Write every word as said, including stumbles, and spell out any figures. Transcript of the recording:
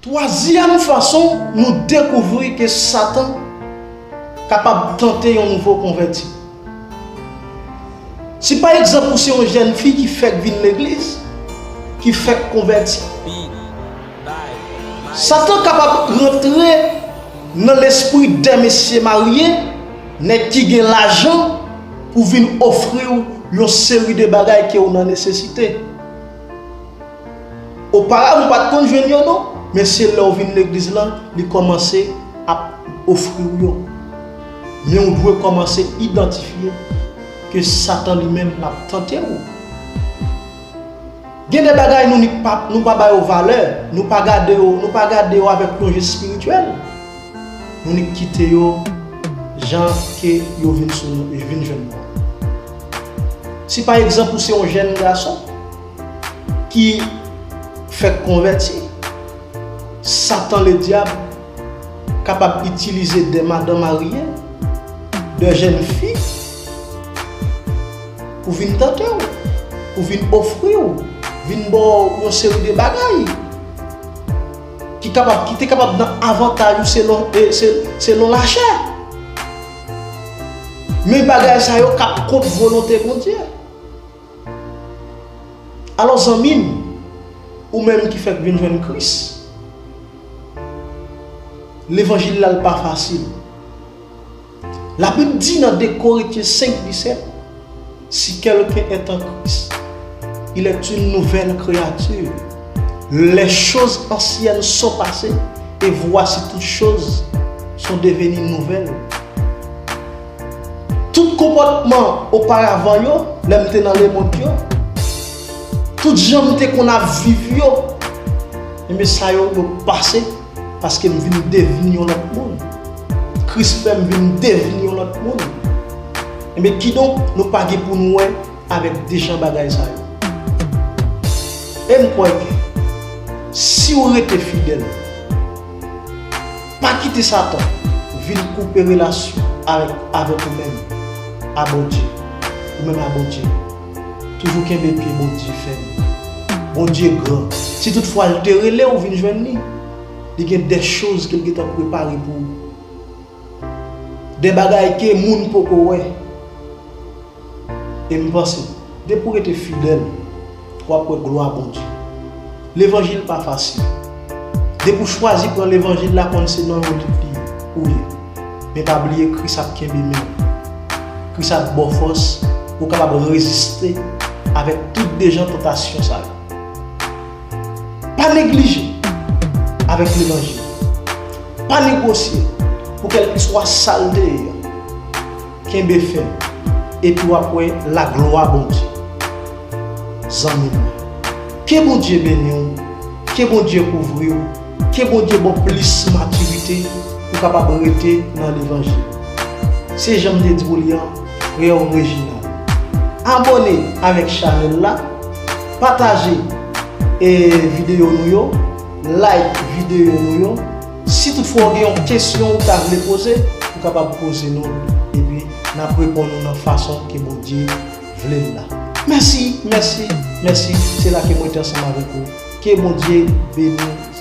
Twazyèm fason nou dekouvri ke Satan kapab tante yon nouvo konvèti. Si pa egzanp ou se yon jèn fi ki fèk vin legliz, ki fèk konvèti, Satan kapab rantre nan lespri de mesye marye, nèg ki gen lajan, pou vin ofri w yon seri de bagay ke w nan nesesite. Oparavan, ou pa t konn jwenn yo non, men se lè w vin legliz lan, li kòmanse ap ofri w yo. Men ou dwe kòmanse idantifye ke Satan li menm l ap tante w. Gen de bagay nou nik pa, nou pa ba yo valè, nou pa gade yo, nou pa gade yo avèk yon je espirityèl. Nou nik kite yo jan ke yo vin sou nou, yo vin jwenn nou. Si pa egzanp ou se yon jèn gason ki fèk konvèti, Satan ledyab kapab itilize de madan marye, de jèn fi, pou vin tante w, pou vin ofri w, vin ba w yon seri de bagay ki kapab, ki te kapab nan avantaj ou selon, e, se, selon lachè. Men bagay sa yo k ap kont volonte Bondye. Alò, zanmi m, ou menm ki fèk vin jwenn Kris, levanjil la l pa fasil. Labib di nan de Korentyen senk disèt, si quelqu'un est en Christ, il est une nouvelle créature. Les choses anciennes sont passées, et voici toutes choses sont devenues nouvelles. Tout konpòtman oparavan yo, lè m te nan lemonn yo, tout jan m te konn ap viv yo, enben sa yo, yo pase, paske m vin devni yon lòt moun. Kris fè m vin devni yon lòt moun. Enben kidonk, nou pa gen pou nou wè avèk de jan bagay sa yo. E m kwè ke si w rete fidèl, pa kite Satan vin koupe relasyon avèk, avèk ou menm a Bondye, ou menm a Bondye. Toujou kenbe pye Bondye fèm. Bondye gran. Si toutfwa l te rele w vin jwenn li, li gen de choz ke l gentan prepare pou ou. De bagay ke moun poko wè. E m panse, depi w rete fidèl, w ap wè glwa Bondye. Levanjil pa fasil. Depi w chwazi pran levanjil la, konn se nan yon lit li ou ye. Men pa bliye, Kris ap kenbe men w. Kris ap ba w fòs pou w kapab reziste avèk tout de jan tantasyon sa yo. Pa neglije avèk levanjil. Pa negosye pou kèlkeswa sa l te ye a. Kenbe fèm, epi w ap wè laglwa Bondye. Zanmi mwen, ke Bondye beni w, ke Bondye kouvri w, ke Bondye ba w plis matirite pou w kapab rete nan levanjil. Se jan m te di w li an, frè w Reginald. Abòne avèk chanèl la, pataje, e, videyo nou yo, like videyo nou yo. Si toutfwa w gen yon kesyon ou ta vle poze, ou kapab poze nou l, epi n ap reponn ou nan fason ke Bondye vle l la. Mèsi, mèsi, mèsi. Se la ke mwen te ansanm avèk ou. Ke Bondye beni w.